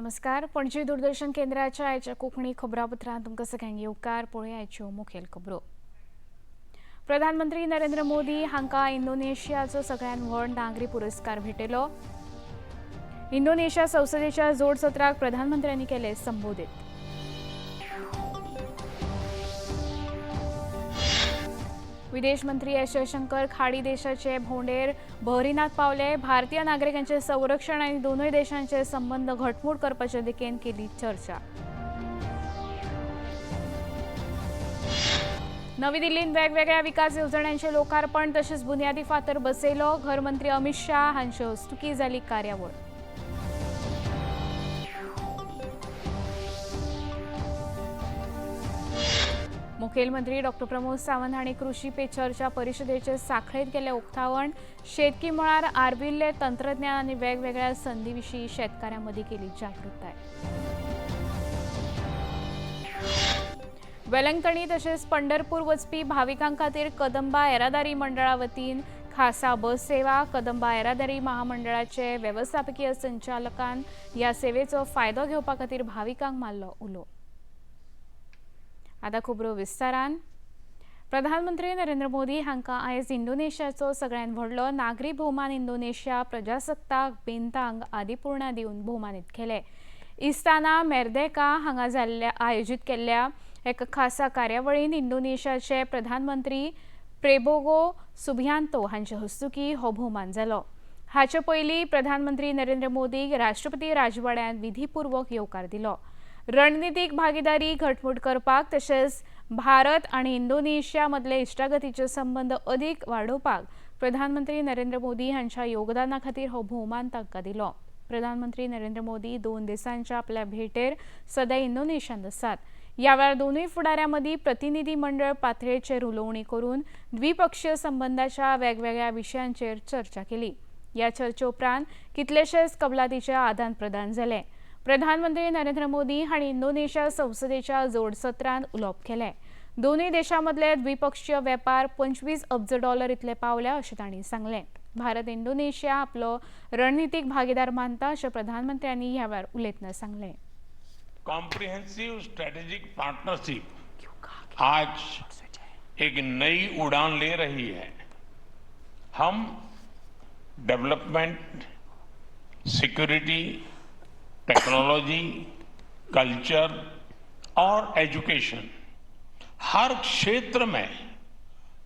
नमस्कार, पणजी दूरदर्शन केंद्राच्या आयच्या कोंकणी खबरापत्रांत तुमकां सगळ्यांक येवकार. पळोवया आयच्यो मुखेल खबरो. प्रधानमंत्री नरेंद्र मोदी हांकां इंडोनेशियाचो सगळ्यांत व्हड नागरी पुरस्कार भेटयलो. इंडोनेशिया संसदेच्या जोड सत्राक प्रधानमंत्र्यांनी केले संबोधित. विदेश मंत्री एस जयशंकर खाडी देशाचे भोंवडेर बहरीनात पावले. भारतीय नागरिकांचे संरक्षण आनी दोनूय देशांचे संबंद घटमूट करपाचे दिकेन केली चर्चा. नवी दिल्लीत वेगवेगळ्या विकास येवजण्यांचे लोकार्पण तशेंच बुन्यादी फातर बसयलो. घरमंत्री अमित शाह हांचे हस्तुकी जाली कार्यावळ. मुखेलमंत्री डॉक्टर प्रमोद सावंत हांणी कृषी पे चर्चा परिशदेचे साखळेंत केलें उक्तावण. शेतकी मळार आर्विल्ले तंत्रज्ञान आनी वेगवेगळ्या संदी विशीं शेतकाऱ्यां मदीं केली जागृताय. वेलंकणी तशेंच पंढरपूर वचपी भाविकां खातीर कदंबा येरादारी मंडळा वतीन खासा बस सेवा. कदंबा येरादारी महामंडळाचे वेवस्थापकीय संचालकान ह्या सेवेचो फायदो घेवपा खातीर भाविकांक मारलो उलो. आतां खबरो विस्तारान. प्रधानमंत्री नरेंद्र मोदी हांकां आयज इंडोनेशियाचो सगळ्यांत व्हडलो नागरी भोवमान इंडोनेशिया प्रजासत्ताक बेंतांग आदिपूर्णा दिवन भोवमानीत केले. इस्ताना मेर्देका हांगा जाल्ल्या आयोजीत केल्ल्या एका खासा कार्यावळींत इंडोनेशियाचे प्रधानमंत्री प्रेबोगो सुबियांतो हांचे हस्तुकी हो भोवमान जालो. हाचे पयलीं प्रधानमंत्री नरेंद्र मोदीक राष्ट्रपती राजवाड्यांत विधीपूर्वक येवकार दिलो. रणनितीक भागीदारी घटमूट करपाक तशेंच भारत आनी इंडोनेशिया मदले इश्टागतीचे संबंद अदीक वाडोवपाक प्रधानमंत्री नरेंद्र मोदी हांच्या योगदाना खातीर हो भोवमान तांकां दिलो. प्रधानमंत्री नरेंद्र मोदी 2 दिसांच्या आपल्या भेटेर सद्या इंडोनेशियांत आसात. ह्या वेळार दोनूय फुडाऱ्यां मदीं प्रतिनिधी मंडळ पातळेचेर उलोवणी करून द्विपक्षीय संबंदाच्या वेगवेगळ्या विशयांचेर चर्चा केली. ह्या चर्चे उपरांत कितलेशेच कबलातीचें आदान प्रदान जालें. प्रधानमंत्री नरेंद्र मोदी हांणी इंडोनेशिया संसदेच्या जोड सत्रांत उलोवप केलें. दोनूय देशां मदले द्विपक्षीय वेपार 25 अब्ज डॉलर इतले पावल्या अशें तांणी सांगलें. भारत इंडोनेशिया आपलो रणनितीक भागीदार मानता अशें प्रधानमंत्र्यांनी ह्या वेळार उलयतना सांगलें. कॉम्प्रिहेंसिव स्ट्रेटेजिक पार्टनरशिप आज एक नई उड़ान ले रही है. हम डेवलपमेंट, सिक्योरिटी, टेक्नोलॉजी, कल्चर और एजुकेशन हर क्षेत्र में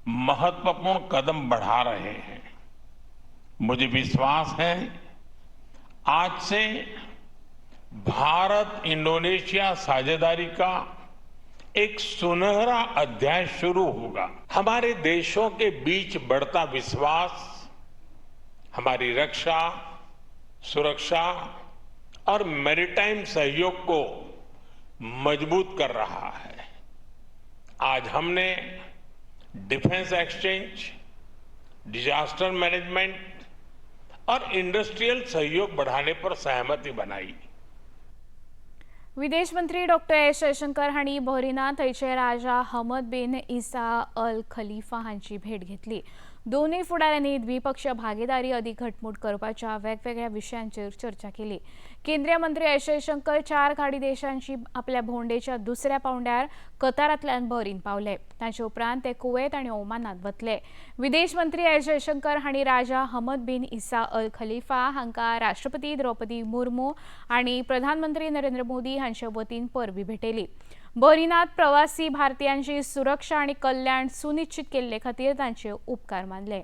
महत्वपूर्ण कदम बढ़ा रहे हैं. मुझे विश्वास है आज से भारत इंडोनेशिया साझेदारी का एक सुनहरा अध्याय शुरू होगा. हमारे देशों के बीच बढ़ता विश्वास हमारी रक्षा, सुरक्षा और मैरीटाइम सहयोग को मजबूत कर रहा है. आज हमने डिफेंस एक्सचेंज, डिजास्टर मैनेजमेंट और इंडस्ट्रियल सहयोग बढ़ाने पर सहमति बनाई. विदेश मंत्री डॉक्टर एस जयशंकर हांणी बहरीनात थंयचे राजा Hamad bin Isa Al Khalifa हांची भेट घेतली. दोनूय फुडाऱ्यांनी द्विपक्षीय भागीदारी अदीक घटमूट करपाच्या वेगवेगळ्या विशयांचेर चर्चा केली. केंद्रीय मंत्री एस जयशंकर 4 खाडी देशांची आपल्या भोंवडेच्या दुसऱ्या पावंड्यार कतारांतल्यान बहरीन पावले. ताचे उपरांत ते कुवेत आनी ओमानात वतले. विदेश मंत्री एस जयशंकर हांणी राजा Hamad bin Isa Al Khalifa हांकां राष्ट्रपती द्रौपदी मुर्मू आनी प्रधानमंत्री नरेंद्र मोदी हांचे वतीन परबी भेटयली. बहरीनात प्रवासी भारतीयांची सुरक्षा आनी कल्याण सुनिश्चित केल्ले खातीर तांचे उपकार मानले.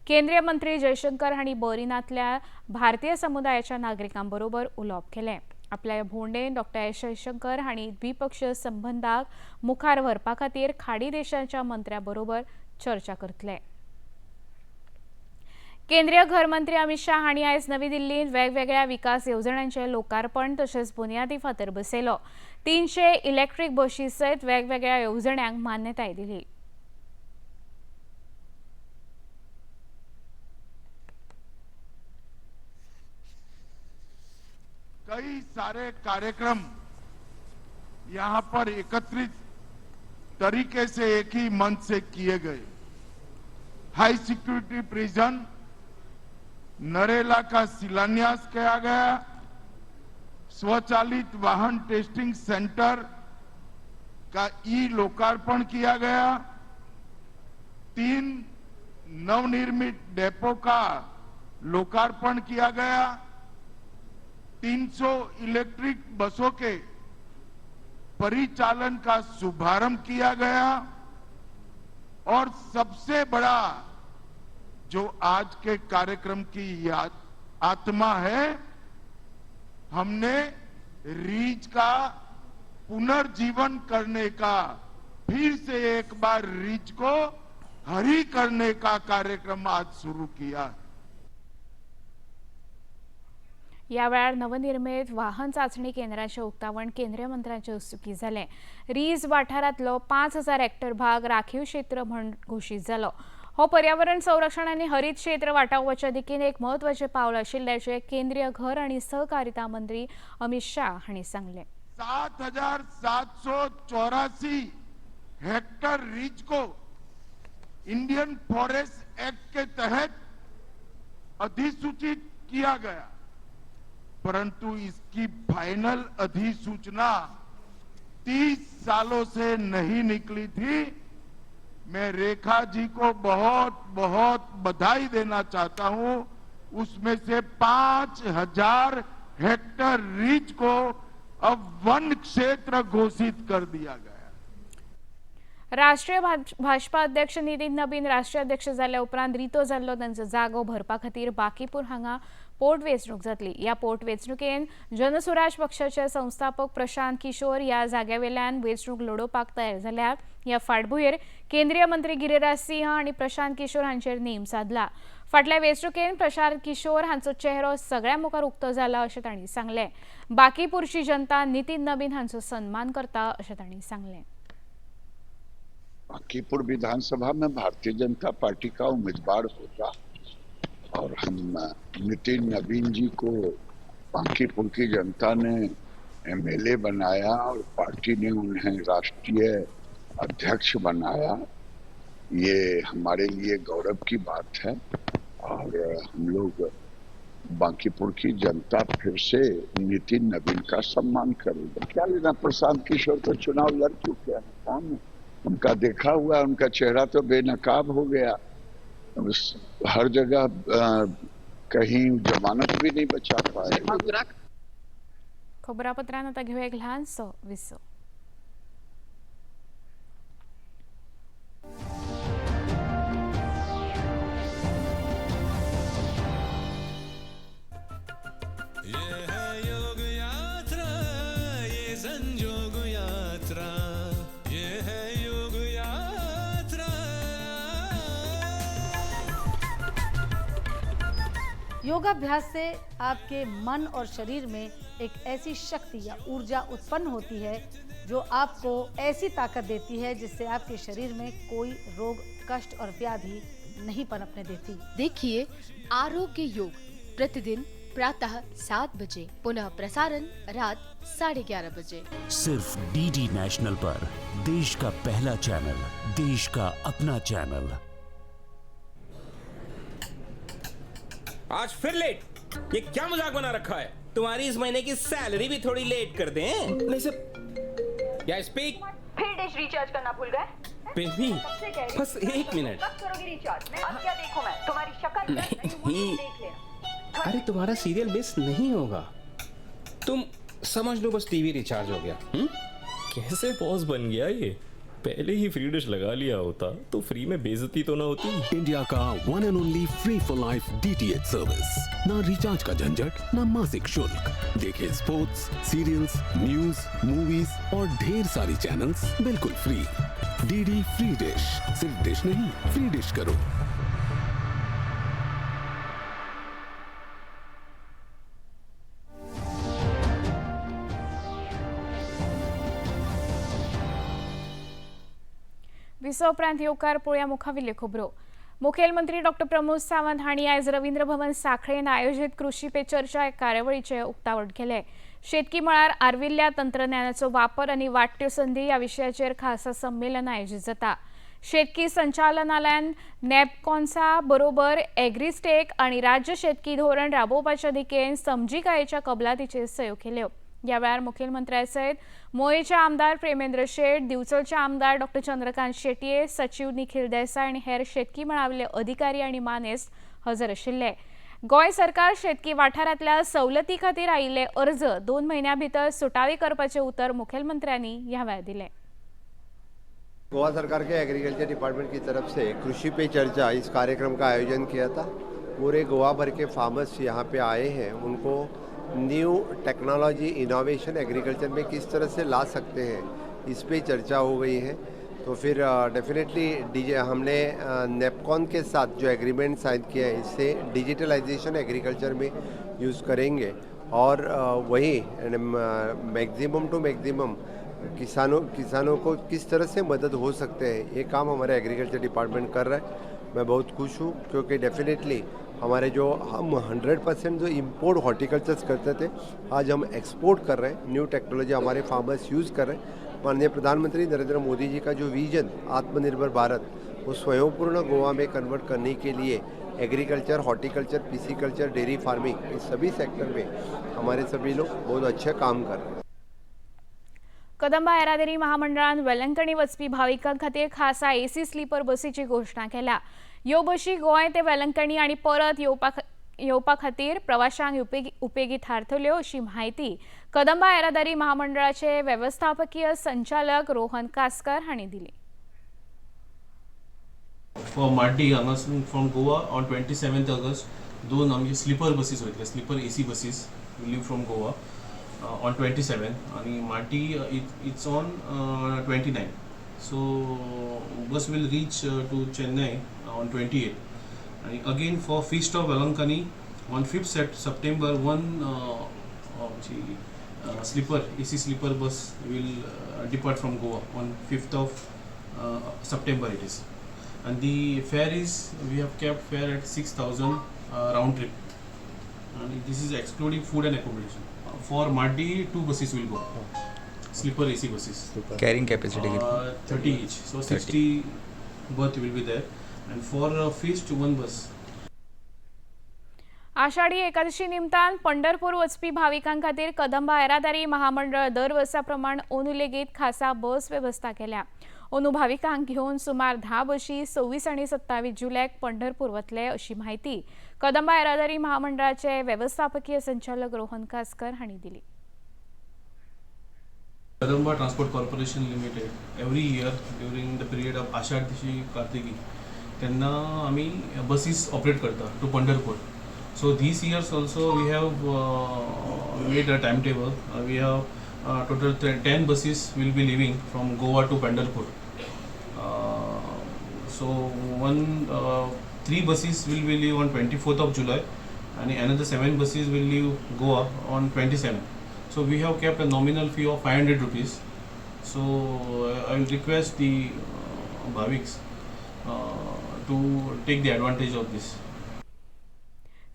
केंद्रीय मंत्री जयशंकर हांणी बहरीनांतल्या भारतीय समुदायाच्या नागरिकां बरोबर उलोवप केलें. आपल्या भोंवडेन डॉक्टर एस जयशंकर हांणी द्विपक्षीय संबंदाक मुखार व्हरपा खातीर खाडी देशांच्या मंत्र्यां बरोबर चर्चा करतले. केंद्रीय घरमंत्री अमित शाह हांणी आयज नवी दिल्लींत वेगवेगळ्या विकास येवजण्यांचें लोकार्पण तशेंच बुन्यादी फातर बसयलो. 300 इलेक्ट्रीक बशी सयत वेगवेगळ्या येवजण्यांक मान्यताय दिली. कई सारे कार्यक्रम यहां पर एकत्रित तरीके से एक ही मंच से किए गए. हाई सिक्योरिटी प्रिजन नरेला का शिलान्यास किया गया. स्वचालित वाहन टेस्टिंग सेंटर का ई लोकार्पण किया गया। 3 नवनिर्मित डेपो का लोकार्पण किया गया। 300 इलेक्ट्रिक बसों के परिचालन का शुभारंभ किया गया। और सबसे बड़ा जो आज के कार्यक्रम की आत्मा है, हमने रीज का पुनर्जीवन करने का, फिर से एक बार रीज को हरी करने का कार्यक्रम आज शुरू किया। या वेळार नवनिर्मित वाहन चाचणी केंद्राचें उक्तावण केंद्रीय मंत्र्यांचे हस्तुकीं जालें। रीज वाठारांतलो 5000 हेक्टर भाग राखीव क्षेत्र म्हूण घोशीत जालो। हो पर्यावरण संरक्षण आनी हरीत क्षेत्र वाटावपाच्या दिकेन एक म्हत्वाचें पावल आशिल्ल्याचें केंद्रीय घर आनी सहकारिता मंत्री अमित शाह हांणी सांगलें। 7784 हेक्टर रीज को इंडियन फॉरेस्ट एक्ट के तहत अधिसूचित किया गया, परंतु इसकी फाइनल अधिसूचना 30 सालों से नहीं निकली थी। मैं रेखा जी को बहुत बहुत बधाई देना चाहता हूं। उसमें से 5000 हेक्टर रीज को अब वन क्षेत्र घोषित कर दिया गया। राष्ट्रीय भाजपा अध्यक्ष नितीन नबीन राष्ट्रीय अध्यक्ष जाल्या उपरांत रितो जाल्लो तांचो जागो भरपा खातीर बाकीपूर हांगा पोटवेंचणूक जातली। ह्या पोटवेंचणुकेन जनसुराज पक्षाचे संस्थापक प्रशांत किशोर ह्या जाग्यावेल्यान वेंचणूक लडोवपाक तयार जाल्यात। ह्या फाटभुंयेर केंद्रीय मंत्री गिरिराज सिंह आनी प्रशांत किशोर हांचेर नेम सादला। फाटल्या वेंचणुकेन प्रशांत किशोर हांचो चेहरो सगळ्या मुखार उक्तो जाला अशें तांणी सांगलें। बाकीपूरची जनता नितीन नबीन हांचो सन्मान करता अशें तांणी सांगलें। बांकीपुर विधानसभा में भारतीय जनता पार्टी का उम्मीदवार होगा और हम नितिन नवीन जी को बांकीपुर की जनता ने एमएलए बनाया और पार्टी ने उन्हें राष्ट्रीय अध्यक्ष बनाया। ये हमारे लिए गौरव की बात है और हम लोग बांकीपुर की जनता फिर से नितिन नवीन का सम्मान करेंगे। क्या लेना, प्रशांत किशोर तो चुनाव लड़ चुके हैं, कौन उनका देखा हुआ, उनका चेहरा तो बेनकाब हो गया, हर जगह कहीं जमानत भी नहीं बचा पाए। खबरापत्रान आता घेऊया एक ल्हानसो विसव। ये है योग यात्रा, ये संजोग यात्रा, ये है योग यात्रा। योगाभ्यास से आपके मन और शरीर में एक ऐसी शक्ति या ऊर्जा उत्पन्न होती है जो आपको ऐसी ताकत देती है जिससे आपके शरीर में कोई रोग, कष्ट और व्याधि नहीं पनपने देती। देखिए आरोग्य योग प्रतिदिन प्रातः 7 बजे, पुनः प्रसारण रात 11:30 बजे, सिर्फ डीडी नेशनल पर। देश का पहला चैनल, देश का अपना चैनल। आज फिर लेट, ये क्या मजाक बना रखा है? तुम्हारी इस महीने की सैलरी भी थोड़ी लेट कर दें। नहीं सर, या स्पीक। फिर डिश रिचार्ज करना भूल गए? बेबी बस एक मिनट। कब करोगी रिचार्ज? अब क्या देखूं मैं तुम्हारी शक्ल? नहीं, अरे तुम्हारा सीरियल मिस नहीं होगा, तुम समझ लो बस टीवी रिचार्ज हो गया। कैसे बॉस बन गया ये? पहले ही फ्री डिश लगा लिया होता तो फ्री में बेइज्जती तो ना होती। इंडिया का one and only free for life DTH service. ना रिचार्ज का झंझट, ना मासिक शुल्क। देखे स्पोर्ट्स, सीरियल्स, न्यूज, मूवीज और ढेर सारी चैनल्स बिल्कुल फ्री। डीडी फ्री डिश, सिर्फ डिश नहीं, फ्री डिश करो। विसव उपरांत येवकार पळोवया मुखाविल्ल्यो खबरो। मुखेलमंत्री डॉक्टर प्रमोद सावंत हांणी आयज रवींद्र भवन सांखळेन आयोजीत कृशी पे चर्चा कार्यावळीचें उक्तावण केलें। शेतकी मळार आर्विल्ल्या तंत्रज्ञानाचो वापर आनी वाडट्यो संदी ह्या विशयाचेर खासा संमेलन आयोजीत जाता। शेतकी संचालनालयान नॅपकॉन्सा बरोबर एग्रीस्टेक आनी राज्य शेतकी धोरण राबोवपाच्या दिकेन समजिकायेच्या कबलातीचेर सयो केल्यो। ह्या वेळार मुखेलमंत्र्या सयत मोयेचे आमदार प्रेमेंद्र शेट, दिवचलचे आमदार डॉ चंद्रकांत शेटये, सचीव निखील देसाय आनी हेर शेतकी मळावयले अधिकारी आनी मानेस्त हजर आशिल्ले। गोंय सरकार शेतकी वाठारांतल्या सवलती खातीर आयिल्ले अर्ज 2 म्हयन्यां भितर सुटावे करपाचें उतर मुखेलमंत्र्यांनी ह्या वेळार दिलें। गोवा सरकार के एग्रीकल्चर डिपार्टमेंट की तरफ से कृषि पे चर्चा इस कार्यक्रम का आयोजन किया था। पूरे गोवा भर के फार्मर्स यहाँ पे आए हैं, उनको न्यू टेक्नोलॉजी इनोवेशन एग्रीकल्चर में किस तरह से ला सकते हैं इस पे चर्चा हो गई है। तो फिर डेफिनेटली डीजे हमने नेपकॉन के साथ जो एग्रीमेंट साइन किया है इससे डिजिटलाइजेशन एग्रीकल्चर में यूज़ करेंगे और वही मैक्सिमम टू मैक्सिमम किसानों को किस तरह से मदद हो सकते हैं ये काम हमारे एग्रीकल्चर डिपार्टमेंट कर रहा है। मैं बहुत खुश हूँ क्योंकि डेफिनेटली हमारे जो हम 100% जो इम्पोर्ट हॉर्टिकल्चर्स करते थे आज हम एक्सपोर्ट कर रहे हैं। न्यू टेक्नोलॉजी हमारे फार्मर्स यूज़ कर रहे हैं। माननीय प्रधानमंत्री नरेंद्र मोदी जी का जो विजन आत्मनिर्भर भारत वो स्वयंपूर्ण गोवा में कन्वर्ट करने के लिए agriculture, horticulture, pisciculture, dairy farming इस सभी सेक्टर में हमारे सभी लोग बहुत अच्छा काम कर रहे हैं। कदंबा येरादारी महामंडळान वेलंकणी वचपी भाविकां खातीर खासा एसी स्लीपर बसीची घोशणा केल्या। ह्यो बशी गोंय ते वेलंकणी आनी परत येवपा खातीर प्रवाशांक उपेगी थारतल्यो अशी म्हायती कदंबा येरादारी महामंडळाचे वेवस्थापकीय संचालक रोहन कासकर हांणी दिली। फॉर माड्डी हांगासून फ्रॉम गोवा ऑन 27 ऑगस्ट 2 आमचे स्लीपर बसीस वयतले, sleeper AC buses leave from Goa on 27 आणि Mardi it's on 29. So bus will reach to Chennai on 28 आणि again for feast of Velankanni on 5 September 1 आमची sleeper AC sleeper bus will depart from Goa on 5th of September it is. And the fare is, we have kept fare at 6,000 round trip, and this is excluding food and accommodation. For Mardi, 2 buses will go, sleeper AC buses. Carrying capacity 30 each, so 60 berth will be there. And for feast, 1 bus. Ashadhi Ekadashi निमतान पंढरपूर वचपी भाविकां खातीर कदंबा येरादारी महामंडळ दर वर्सा प्रमाण अंदू लेगीत खासा बस वेवस्था केल्या। अंदू भाविकांक घेवन सुमार 10 बशी 26 आनी 27 जुलयाक पंढरपूर वतले अशी म्हायती कदंबा येरादारी महामंडळाचे वेवस्थापकीय संचालक रोहन कासकर हांणी दिली। Kadamba Transport Corporation Limited every year during the period of Ashadhi Kartiki तेन्ना आमी बसीस ऑपरेट करता to Pandharpur. So these years also we have made a timetable. We have total 10 buses will be leaving from Goa to Pandharpur. So 3 buses will be leave on 24th of July and another 7 buses will leave Goa on 27th. So we have kept a nominal fee of 500 rupees. So I will request the Bhaviks to take the advantage of this.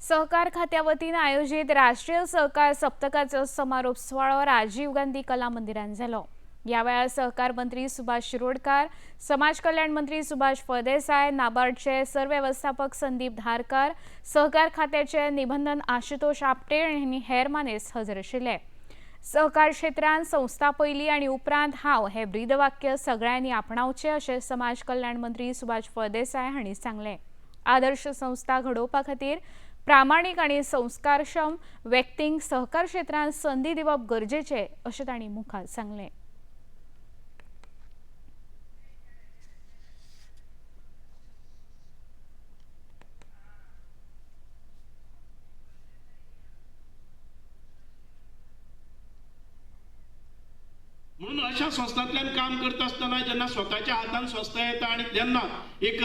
सहकार खात्या वतीन आयोजित राष्ट्रीय सहकार सप्तकाचो समारोप सुवाळो राजीव गांधी कला मंदिरान जालो। ह्या वेळार सहकार मंत्री सुभाष शिरोडकर, समाज कल्याण मंत्री सुभाष फळदेसाय, नाबार्डचे सरवेवस्थापक संदीप धारकर, सहकार खात्याचे निबंधन आशुतोष आपटे आनी हेर मानेस्त हजर आशिल्ले। सहकार क्षेत्रांत संस्था पयली आनी उपरांत हांव हे ब्रीदवाक्य सगळ्यांनी आपणावचें अशें समाज कल्याण मंत्री सुभाष फळदेसाय हांणी सांगलें। आदर्श संस्था घडोवपा खातीर प्रामाणीक आनी संस्कारक्षम व्यक्तींक सहकार क्षेत्रांत संदी दिवप गरजेचें अशें तांणी मुखार सांगलें। म्हणून अशा संस्थांतल्यान काम करता आसतना जेन्ना स्वताच्या हातान संस्था येता आनी तेन्ना एक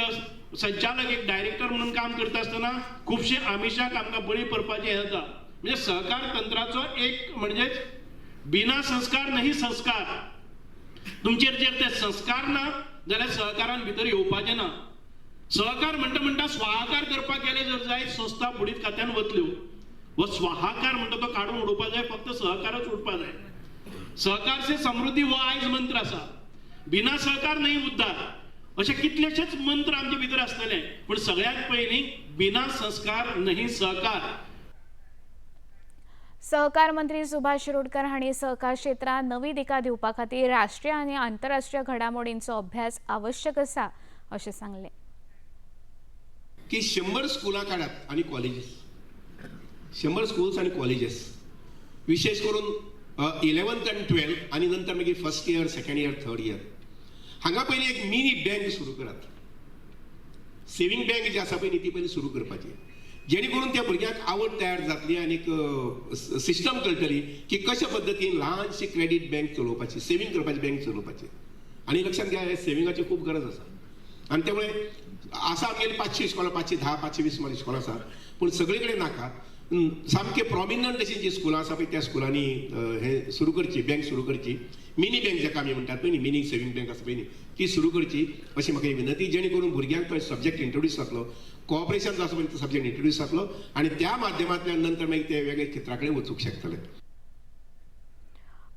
संचालक एक डायरेक्टर म्हणून काम करता आसतना खुबशे आमिशाक आमकां बळी पडपाचें हें जाता। म्हणजे सहकार तंत्राचो एक म्हणजेच बिना संस्कार नाही संस्कार। तुमचेर जर ते संस्कार ना जाल्यार सहकारान भितर येवपाचें ना। सहकार म्हणटा म्हणटा स्वाहाकार करपाक गेले जर जायत संस्था बुडीत खात्यान वतल्यो। हो स्वाहाकार म्हणटा तो काडून उडोवपा जाय, फक्त सहकारच उडपा जाय। सहकार से समृद्धी हो आयज मंत्र आसा। बिना सहकार नाही उद्धार अशे कितलेशेच मंत्र आमचे भितर आसतले, पूण सगळ्यात पयलीं बिना संस्कार नाही सहकार। सहकार मंत्री सुभाष शिरोडकर हांणी सहकार क्षेत्रांत नवी दिका दिवपा खातीर राष्ट्रीय आनी आंतरराष्ट्रीय घडामोडींचो अभ्यास आवश्यक आसा अशें सांगलें. की 100 स्कुलां काडात आनी कॉलेजीस, 100 स्कुल्स आनी कॉलेजीस, विशेष करून 11th आनी 12th आनी नंतर मागीर first year, second year, third year, हांगा पयलीं एक मिनी बँक सुरू करात. सेविंग बँक जी आसा पळय न्ही ती पयलीं सुरू करपाची, जेणे करून त्या भुरग्यांक आवड तयार जातली आनी एक सिस्टम कळटली की कशा पद्दतीन ल्हानशी क्रेडीट बँक चलोवपाची, सेविंग करपाची बँक चलोवपाची. आनी लक्षांत घ्या, हे सेविंगाची खूब गरज आसा. आनी त्यामुळे आसा आमगेली 500 इस्कॉलां, 510, 520 सुमार इस्कॉलां आसा, पूण सगळे कडेन नाका. सामके प्रोमिनंट अशी जी स्कुलां आसा पळय त्या स्कुलांनी हे सुरू करची, बँक सुरू करची, मिनी बँक जाका आमी म्हणटात पळय न्ही, मिनी सेविंग बँक आसा पळय न्ही, ती सुरू करची अशी म्हाका विनंती, जेणे करून भुरग्यांक तो सब्जेक्ट इंट्रोड्यूस जातलो, कॉपरेशन जो आसा पळय तो सब्जेक्ट इंट्रोड्यूस जातलो आनी त्या माध्यमांतल्यान नंतर मागीर ते वेगळे क्षेत्रा कडेन वचूंक शकतले.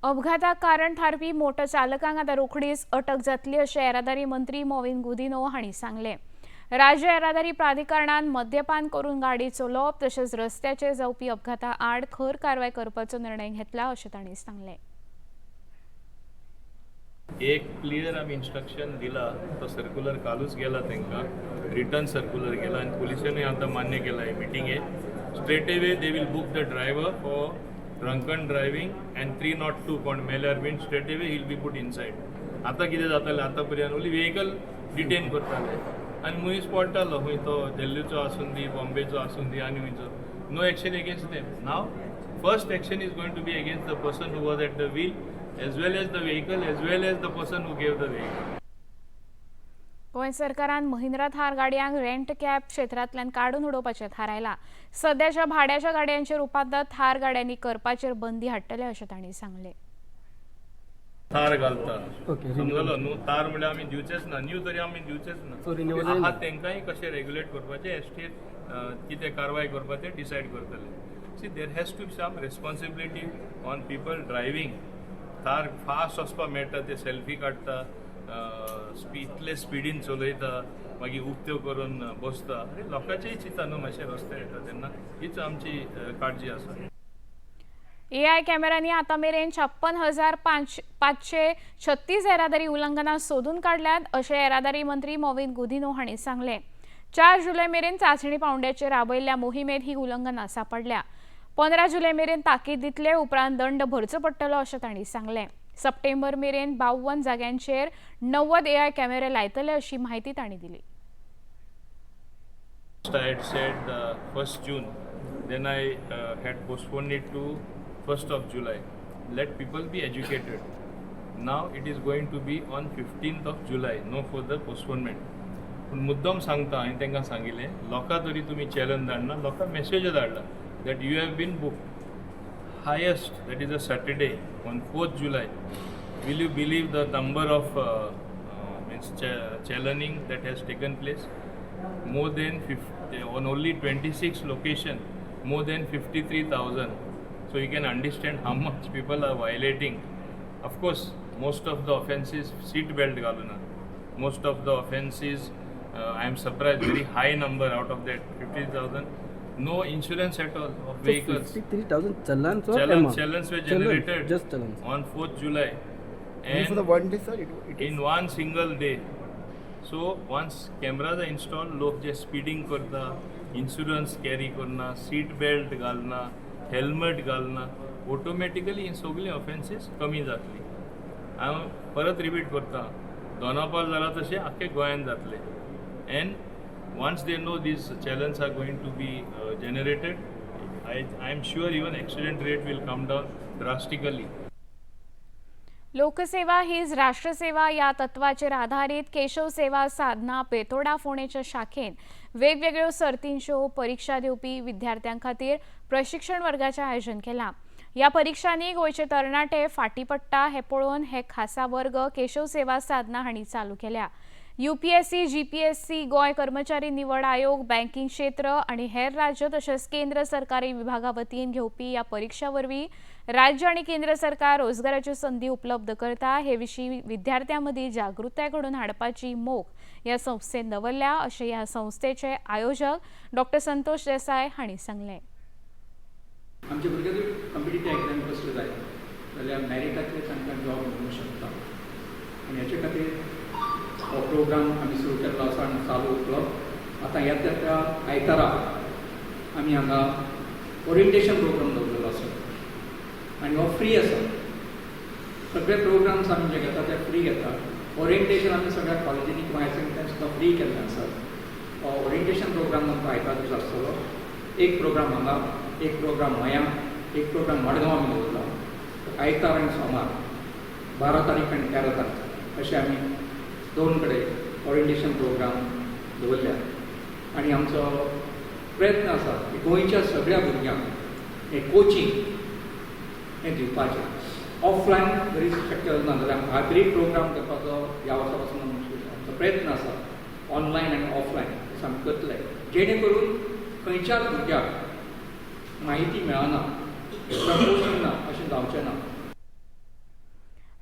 अपघाताक कारण थारपी मोटर चालकांक आतां रोखडीच अटक जातली अशें येरादारी मंत्री मॉविन गुदिन्हो हांणी सांगलें. राज्य येरादारी प्राधिकरणान मद्यपान करून गाडी चलोवप तशेंच रस्त्याचेर जावपी अपघाता आड खर कारवाय करपाचो निर्णय घेतला अशें तांणी सांगलें. एक क्लियर आमी इन्स्ट्रक्शन दिला, तो सर्क्युलर कालूच गेला तांकां, रिटर्न सर्क्युलर गेला आनी पुलिसांनी आतां मान्य केला हे मिटिंगेक. Straight away they will book the driver for drunken driving and 302 कोण मेल्यार बीन straight away he'll be put inside. आतां कितें जातालें, आतां पर्यंत ओन्ली व्हेकल डिटेन करताले आनी मनीस पडटालो खंय, तो दिल्लीचो आसून दी, बॉम्बेचो आसून दी आनी खंयचो. No action against them. Now first action is going to be against the person who was at the wheel as well as the vehicle as well as the person who gave the vehicle. Goa सरकारान Mahindra Thar गाडयांक rent cap क्षेत्रांतल्यान काडून उडोवपाचें थारायलां. सद्याच्या भाड्याच्या गाडयांचेर रुपांतर थार गाडयांनी करपाचेर बंदी हाडटले अशें तांणी सांगलें. थार घालता समजलो न्हू, थार म्हणल्यार आमी दिवचेच ना, न्यू तरी आमी दिवचेच ना. आहा तेंकांय कशें रेग्युलेट करपाचें, एसटीएन कितें कारवाय करपाचें डिसायड करतले. See, there has to be some responsibility on people driving. Thar fast वचपाक मेळटा, ते सेल्फी काडटा, इतले स्पिडीन चलयता, मागीर उक्त्यो करून बसता. अरे लोकांचेय चिंता न्हू मातशें रस्त्यार येता तेन्ना, हीच आमची काळजी आसा. एआय कॅमेऱ्यांनी आतां मेरेन 56,536 येरादारी उल्लंघनां सोदून काडल्यात अशें येरादारी मंत्री मॉविन गुदिन्हो हांणी सांगलें. 4 जुलय मेरेन चांचणी पावंड्याचेर राबयल्ल्या मोहिमेंत ही उल्लंघनां सांपडल्या. 15 जुलय मेरेन ताकीद दितले, उपरांत दंड भरचो पडटलो अशें तांणी सांगलें. सप्टेंबर मेरेन 52 जाग्यांचेर 90 एआय कॅमेरे लायतले अशी म्हायती तांणी दिली. I had said 1st June, then I had postponed it to 1st of July. Let people be educated. Now it is going to be on 15th of July, no further postponement. पूण मुद्दम सांगता हांवें तांकां सांगिल्लें, लोकां तरी तुमी challenge धाडना, लोकां मॅसेज धाडला that you have been booked. Highest, that is a Saturday on 4th July. Will you believe the number of means challenging that has taken place? More than 50, on only 26 location, more than 53,000. So you can understand how much people are violating. Of course, most of the offences seat belt galuna. Most of the offences, I am surprised, very high number out of that 50,000. No insurance at all of vehicles. So 53,000 challans or challans were generated just challans on 4th July. And for the one day, sir, it in one single day. So once cameras are installed, लोक जे speeding करता, insurance carry करना, seat belt घालना, helmet घालना, automatically in सगळी offences कमी जातली. हांव परत रिपीट करता, दोनापाल जाला तशें आख्खे गोंयान जातले. And once they know these challenges are going to be generated, I am sure even accident rate will come down drastically. लोकसेवा हीच राष्ट्रसेवा या तत्वाचेर आधारित केशव सेवा साधना बेतोडा फोंडेच्या शाखेन वेगवेगळ्यो सर्तींच्यो परीक्षा दिवपी विद्यार्थ्यां खातीर प्रशिक्षण वर्गाचें आयोजन केलां. ह्या परिक्षांनी गोंयचे तरणाटे फाटी पडटा हें पळोवन हे खासा वर्ग केशव सेवा साधना हांणी चालू केल्या. यूपीएससी, जीपीएससी, गोंय कर्मचारी निवड आयोग, बँकिंग क्षेत्र आनी हेर राज्य तशेंच केंद्र सरकारी विभागा वतीन घेवपी ह्या परिक्षा वरवीं राज्य आनी केंद्र सरकार रोजगाराच्यो संदी उपलब्ध करता हे विशीं विद्यार्थ्यां मदीं जागृताय घडोवन हाडपाची मोख ह्या संस्थेन दवरल्या अशें ह्या संस्थेचे आयोजक डॉक्टर संतोष देसाय हांणी सांगलें. आमचे भुरगे जर कॉम्पिटेटीव एग्जाम बसले जायत जाल्यार मॅरिटाचेर तांकां जॉब मेळूंक शकता आनी हाचे खातीर हो प्रोग्राम आमी सुरू केल्लो आसा आनी चालू उरतलो. आतां येता त्या आयतारा आमी हांगा ओरिएंटेशन प्रोग्राम दवरलेलो आसा आनी हो फ्री आसा. सगळे प्रोग्राम्स आमी जे घेता ते फ्री घेता. ओरिएंटेशन आमी सगळ्या कॉलेजींनी किंवा हायर सेकंडरीन सुद्दां फ्री केल्लें आसा. हो ओरिएंटेशन प्रोग्राम आमकां आयतार दिसा आसतलो. एक प्रोग्राम हांगा, एक प्रोग्राम मयां, एक प्रोग्राम मडगांव आमी दवरला. आयतार आनी सोमार 12 तारीख आनी 13 तारीख अशें आमी 2 कडेन ओरिएंटेशन प्रोग्राम दवरल्या आनी आमचो प्रयत्न आसा की गोंयच्या सगळ्या भुरग्यांक हें कोचिंग हें दिवपाचें. ऑफलायन जरी शक्य ना जाल्यार हायब्रीड प्रोग्राम करपाचो ह्या वर्सा पासून आमचो प्रयत्न आसा. ऑनलायन आनी ऑफलायन असो आमी करतले जेणे करून खंयच्याच भुरग्याक म्हायती मेळना किंवा कोचिंग ना अशें जावचें ना.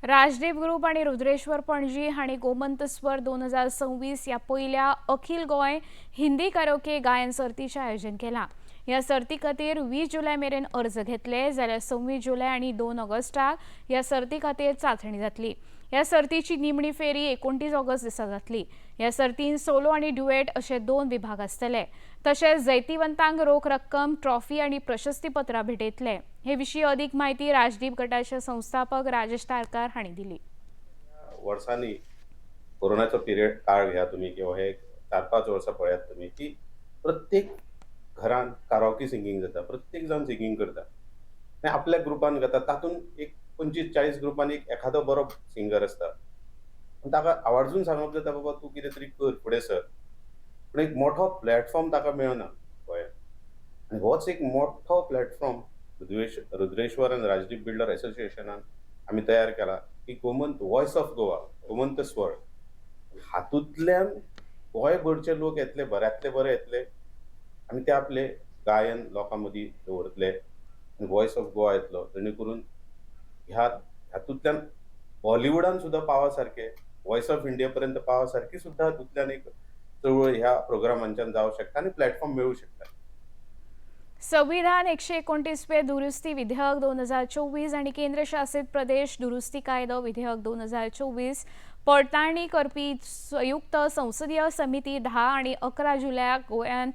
राजदीप ग्रुप आनी रुद्रेश्वर पणजी हांणी गोमंत स्वर 2026 ह्या पयल्या अखिल गोंय हिंदी कारोके गायन सर्तीचें आयोजन केलां. ह्या सर्ती खातीर 20 जुलय मेरेन अर्ज घेतले जाल्यार 26 जुलय आनी 2 ऑगस्टाक ह्या सर्ती खातीर चांचणी जातली. ह्या सर्तीची निमणी फेरी 29 ऑगस्ट दिसा जातली. ह्या सर्तीन सोलो आनी ड्युएट अशे 2 विभाग आसतले. तशेंच जैतिवंतांक रोख रक्कम, ट्रॉफी आनी प्रशस्तीपत्रां भेटयतले. हे विशीं अदीक म्हायती राजदीप गटाचे संस्थापक राजेश तारकार हांणी दिली. वर्सांनी कोरोनाचो पिरियड काळ घेया तुमी किंवा हे 4-5 वर्सां पळयात तुमी की प्रत्येक घरान काराओके सिंगींग जाता, प्रत्येक जाण सिंगींग करता आनी आपल्या ग्रुपान घेता. तातूंत एक 25-40 ग्रुपान एक एखादो बरो सिंगर आसता आनी ताका आवर्जून सांगप जाता, बाबा तूं कितें तरी कर, फुडें सर. पूण एक मोठो प्लॅटफॉर्म ताका मेळना गोंयांत आनी होच एक मोठो प्लॅटफॉर्म रुद्रेश्वर आनी राजदीप बिल्डर एसोसिएशनान आमी तयार केला की गोमंत वॉयस ऑफ गोवा, गोमंत स्वर हातूंतल्यान गोंयभरचे लोक येतले, बऱ्यांतले बरे येतले आनी ते आपले गायन लोकां मदीं दवरतले आनी वॉयस ऑफ गोवा येतलो, जेणे करून ह्या हातूंतल्यान बॉलिवूडान सुद्दां पावा सारके, वॉयस ऑफ इंडिया पर्यंत पावा सारकी सुद्दां हातूंतल्यान एक चळवळ ह्या प्रोग्रामांच्यान जावं शकता आनी प्लॅटफॉर्म मेळूं शकता. संविधान 129वे दुरुस्ती विधेयक 2024 आनी केंद्रशासित प्रदेश दुरुस्ती कायदो विधेयक 2024 पडताळणी करपी संयुक्त संसदीय समिती 10 आनी 11 जुलयाक गोंयांत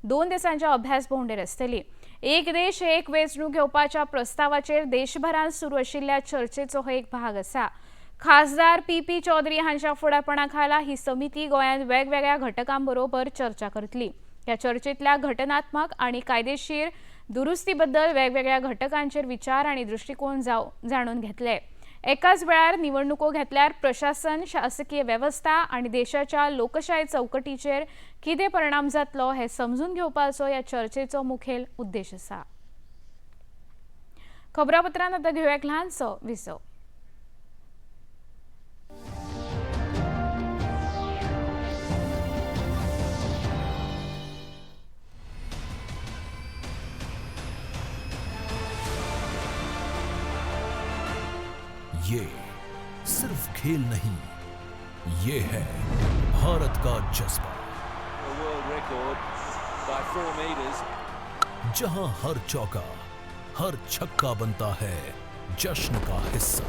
2 दिसांच्या अभ्यास भोंवडेर आसतली. एक देश एक वेंचणूक घेवपाच्या प्रस्तावाचेर देशभरांत सुरू आशिल्ल्या चर्चेचो हो एक भाग आसा. खासदार पी.पी. चौधरी हांच्या फुडारपणा खाला ही समिती गोंयांत वेगवेगळ्या घटकांबरोबर चर्चा करतली. ह्या चर्चेतल्या घटनात्मक आनी कायदेशीर दुरुस्तीबद्दल वेगवेगळ्या घटकांचेर विचार आनी दृश्टिकोन जाणून घेतले. एकाच वेळार निवडणुको घेतल्यार प्रशासन, शासकीय वेवस्था आनी देशाच्या लोकशाय चौकटीचेर कितें परिणाम जातलो हें समजून घेवपाचो ह्या चर्चेचो मुखेल उद्देश आसा. खबरापत्रांत आतां घेवया एक ल्हानसो विसव. ये सिर्फ खेल नहीं, ये है भारत का जज्बा, जहां हर चौका, हर छक्का बनता है जश्न का हिस्सा,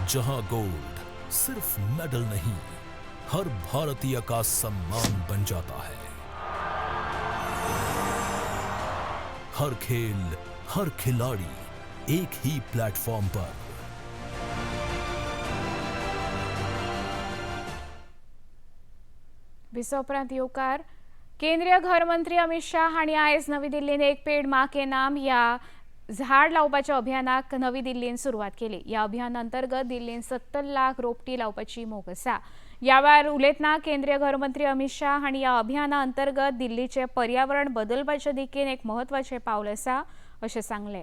जहां गोल्ड सिर्फ मेडल नहीं, हर भारतीय का सम्मान बन जाता है। हर खेल, हर खिलाड़ी एक ही प्लेटफॉर्म पर। विसवपरांत येवकार. केंद्रीय घरमंत्री अमित शाह हांणी आयज नवी दिल्लीन एक पेड मां के नाम ह्या झाड लावपाच्या अभियानाक नवी दिल्लीन सुरवात केली. ह्या अभियाना अंतर्गत दिल्लीन 70 लाख रोपटी लावपाची मोख आसा. ह्या वेळार उलयतना केंद्रीय घरमंत्री अमित शाह हांणी ह्या अभियाना अंतर्गत दिल्लीचे पर्यावरण बदलपाच्या दिकेन एक म्हत्वाचें पावल आसा अशें सांगलें.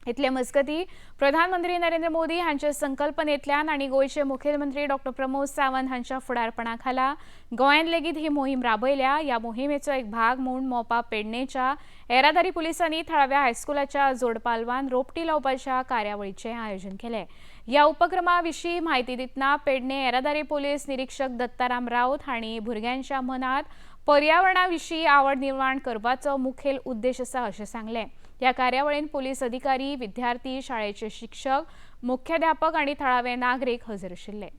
इतले मजगती प्रधानमंत्री नरेंद्र मोदी हांच्या संकल्पनेंतल्यान आनी गोंयचे मुखेलमंत्री डॉ प्रमोद सावंत हांच्या फुडारपणा खाला गोंयांत लेगीत ही मोहीम राबयल्या. ह्या मोहिमेचो एक भाग म्हूण मोपा पेडणेच्या येरादारी पुलिसांनी थळाव्या हायस्कुलाच्या जोडपालवान रोपटी लावपाच्या कार्यावळीचें आयोजन केलें. ह्या उपक्रमा विशीं म्हायती दितना पेडणे येरादारी पोलीस निरीक्षक दत्ताराम राऊत हांणी भुरग्यांच्या मनांत पर्यावरणा विशीं आवड निर्माण करपाचो मुखेल उद्देश आसा अशें सांगलें। ह्या कार्यावळीन पोलीस अधिकारी, विद्यार्थी, शाळेचे शिक्षक, मुख्याध्यापक आनी थळावे नागरीक हजर आशिल्ले।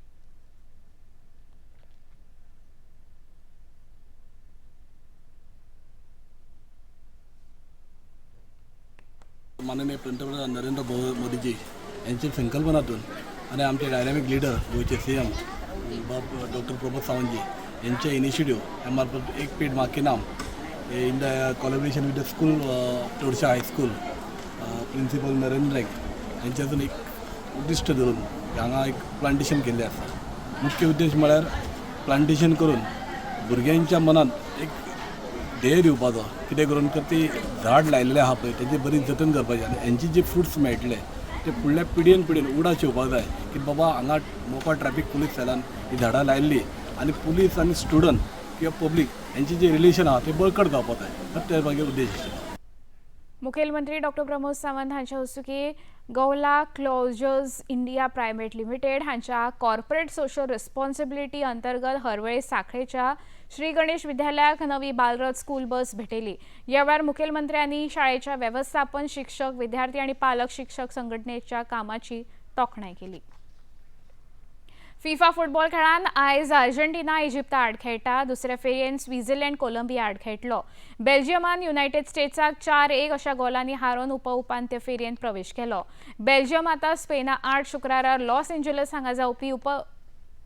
माननीय पंतप्रधान नरेंद्र मोदीजी यांच्या संकल्पनातून आणि आमचे डायनॅमिक लीडर गोंयचे सीएम बाब डॉक्टर प्रमोद सावंतजी यांच्या इनिशिएटिव्ह ह्या मार्फत एक पेड माँ के नाम in the collaboration with the school Torsha high school principal Narendra Naik यांच्यातून एक उद्दिश्ट धरून हांगा एक प्लांटेशन केल्लें आसा। मुख्य उद्देश म्हळ्यार प्लांटेशन करून भुरग्यांच्या मनात एक ध्येय दिवपाचो, कितें करून तर ती झाड लायलेलें आहा पळय तेजी बरी जतन करपाचें आनी हेंचे जे फ्रुट्स मेळटले ते फुडल्या पिढयेन पिढयेन उडास येवपाक जाय की बाबा हांगा मोपा ट्रॅफिक पुलीस सेलान ही झाडां लायिल्ली आनी पुलीस आनी स्टुडंट किंवा पब्लीक हेंचे जे रिलेशन आहा ते बळकट जावपाक जाय, तर ते मागीर उद्देश आशिल्लो। मुखेलमंत्री डॉक्टर प्रमोद सावंत हांच्या हस्तुकीं Gaula closures India private limited हांच्या कॉर्पोरेट सोशल रिस्पॉन्सिबिलिटी अंतर्गत हरवळे साखळेच्या श्री गणेश विद्यालयाक नवी बालरथ स्कूल बस भेटयली। ह्या वेळार मुखेलमंत्र्यांनी शाळेच्या वेवस्थापन, शिक्षक, विद्यार्थी आनी पालक शिक्षक संघटनेच्या कामाची तोखणाय केली। फिफा फुटबॉल खेळान आयज अर्जेंटिना इजिप्ता आड खेळटा। दुसऱ्या फेरयेन स्वित्झर्लंड कोलंबिया आड खेळटलो। बेल्जियमान युनायटेड स्टेट्साक 4-1 अशा गोलांनी हारोवन उप उपांत्य फेरयेन प्रवेश केलो। बेल्जियम आतां स्पेना आड शुक्रारा लॉस एंजलस हांगा जावपी उप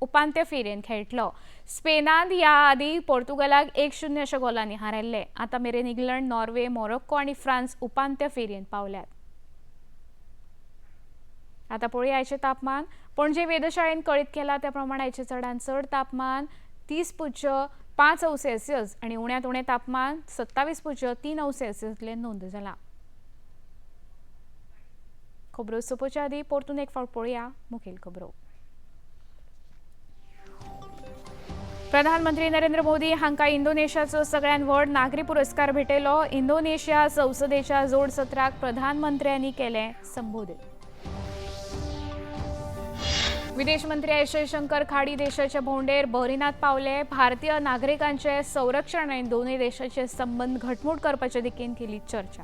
उपांत्य फेरयेन खेळटलो। स्पेनान ह्या आदी पोर्तुगालाक 1-0 अशा गोलांनी हारयल्ले। आतां मेरेन इंग्लंड, नॉर्वे, मोरोक्को आनी फ्रांस उपांत्य फेरयेन पावल्यात। आता पळोवया आयचें तापमान। पणजे वेधशाळेन कळीत केला त्या प्रमाण आयचें चडांत चड तापमान 30.5 अंश सेल्सियस आनी उण्यांत उणें तापमान 27.3 अंश सेल्सियसले नोंद जाला। खबरो सोंपोवच्या आदी परतून एक फावट पळोवया मुखेल खबरो। प्रधानमंत्री नरेंद्र मोदी हांकां इंडोनेशियाचो सगळ्यांत व्हड नागरी पुरस्कार भेटयलो। इंडोनेशिया संसदेच्या जोड सत्राक प्रधानमंत्र्यांनी केलें संबोधन। विदेश मंत्री एस जयशंकर खाडी देशाच्या भोंवडेर बहरीनात पावले। भारतीय नागरिकांचे संरक्षण आनी दोनूय देशाचे संबंद घटमूट करपाचे दिकेन केली चर्चा।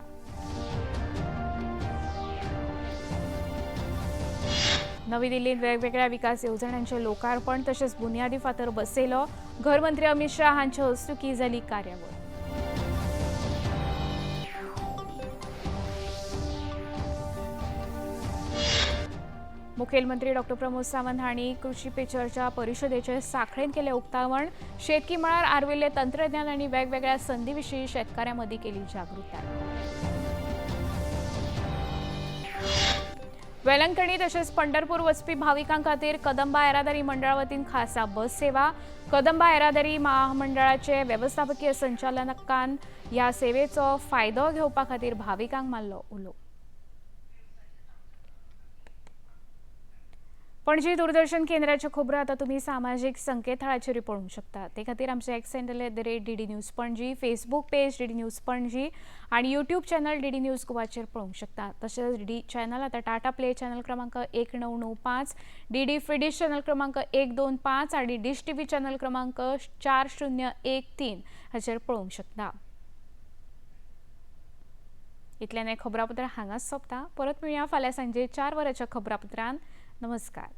नवी दिल्लीत वेगवेगळ्या विकास येवजण्यांचे लोकार्पण तशेंच बुनियादी फातर बसयलो। घरमंत्री अमित शाह हांचे हस्तुकीं जाली कार्यावळ। मुखेलमंत्री डॉक्टर प्रमोद सावंत हांणी कृषी पे चर्चा परिशदेचे साखळेन केलें उक्तावण। शेतकी मळार आर्विल्लें तंत्रज्ञान आनी वेगवेगळ्या संदी विशीं शेतकाऱ्यां मदीं केली जागृताय। वेलंकणी तशेंच पंढरपूर वचपी भाविकां खातीर कदंबा येरादारी मंडळा वतीन खासा बस सेवा। कदंबा येरादारी महामंडळाचे वेवस्थापकीय संचालकान ह्या सेवेचो फायदो घेवपा खातीर भाविकांक मारलो उलो। पणजी दूरदर्शन केंद्राच्यो खबरो आतां तुमी सामाजीक संकेतथळाचेर पळोवंक शकता। ते खातीर आमचें X handle @DD News Panaji, Facebook page DD News Panaji आनी यूट्यूब चॅनल डीडी न्यूज गोवाचेर पळोवंक शकता। तशेंच डीडी चॅनल आतां टाटा प्ले चॅनल क्रमांक 1995, डीडी फ्री चॅनल क्रमांक 125 आनी डिश टीव्ही चॅनल क्रमांक 4013 हाचेर पळोवंक शकता। इतल्यान हें खबरापत्र हांगाच सोंपता। परत मेळया फाल्यां सांजे 4 वरांच्या खबरापत्रान। नमस्कार।